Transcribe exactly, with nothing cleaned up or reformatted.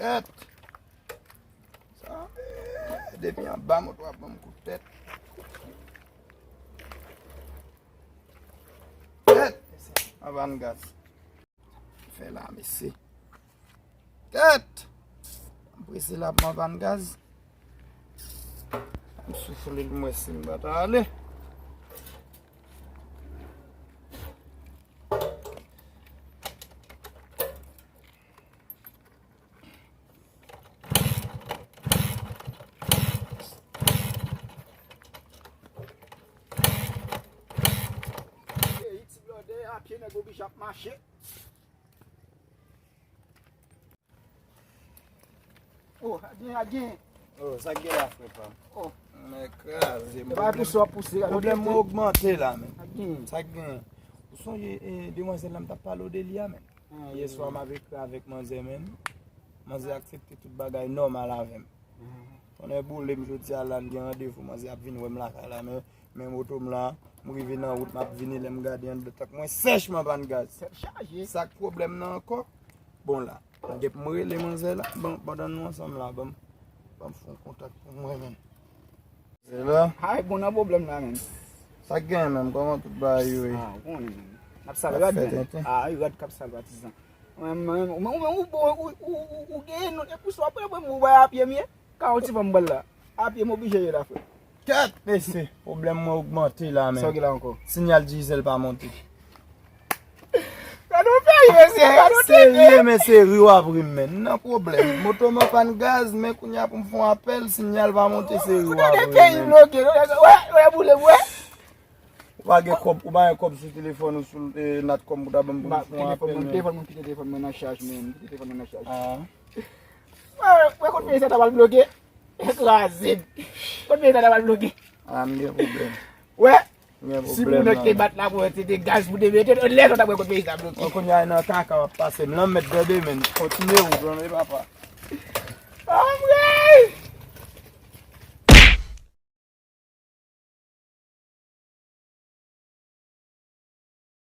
Tèt. Sa, eh, depi anba moto a ban m kout tèt. Tèt. Anba n gaz. Fè la, mesye. Tèt! M prese la pou m anba n gaz. M soufle l, m wè si m pa ta ale. Peyi ti blòdè, a pye nèg oblije ap mache. Oh, a gen, a gen. Oh, sa k gen la, frè pa m? Oh. Men kraze m. E pa pouse w ap pouse, gade. Pwoblèm mwen ogmante la, men. A gen. Sa k gen? Ou sonje, eh, demwazèl la m t ap pale w de li a, men? Ah, yè swa m avèk, avèk manzè, men. Manzè aksepte tout bagay nòmal avè m. Konnen boule m jodi a la, m gen randevou, manzè ap vin wè m lakay la, men, men moto m la, m rive nan wout, m ap vini, lè m gade anndan tank mwen sèch, m anba n gaz. Tèt chaje. Sa k pwoblèm nan ankò? Bon la, gen pou m rele manzè la, bon, pandan nou ansanm la, ban m, ban m fè yon kontak pou mwen menm. Se la? Ay, bon, nan pwoblèm la, menm. Sa k gen menm? Kòman tout bagay yo ye? Ah, ou konnen, menm. N ap sal rad, menm. Ah, rad k ap sal patizan. Ou menm, ou menm, ou menm, ou, ou, ou, ou, ou genyen non, e pou sa w ap pran mwen, ou bay a pye m ye? Ka yon ti fanm bal la. A pye m oblije ye la, frè. Tèt mesye, pwoblèm mwen ogmante la, men. Sa w gen la ankò? Sinyal Digicel pa monte. Gade yon peyi, mesye, gade yon peyi. Serye, men, se ri w ap ri m, men. M nan pwoblèm. Moto m an pàn gaz, men kounye a pou m fè yon apèl, sinyal pa monte, se ri w ap ri m, men. Gade peyi bloke, wè, wè, boule, wè. Ou pa gen kòb, ou pa gen kòb sou telefòn ou sou, eh, Natcom pou ta ban m pou m fè yon apèl, men. Telefòn mwen, kite telefòn mwen nan chaj, men. Kite telefòn mwen nan chaj. Ah. Wè, wè, kote peyi sa ta pral bloke? Kraze. Kote peyi sa ta pral bloke? Ah, m gen pwoblèm. Wè, si moun nan te bat la pou te de gaz pou te mete, lè sa ta wè kote peyi sa bloke. Mwen kounye a nan kaka w ap pase m. Lanmèd tande, men. Kontinye wout lan, wi, papa.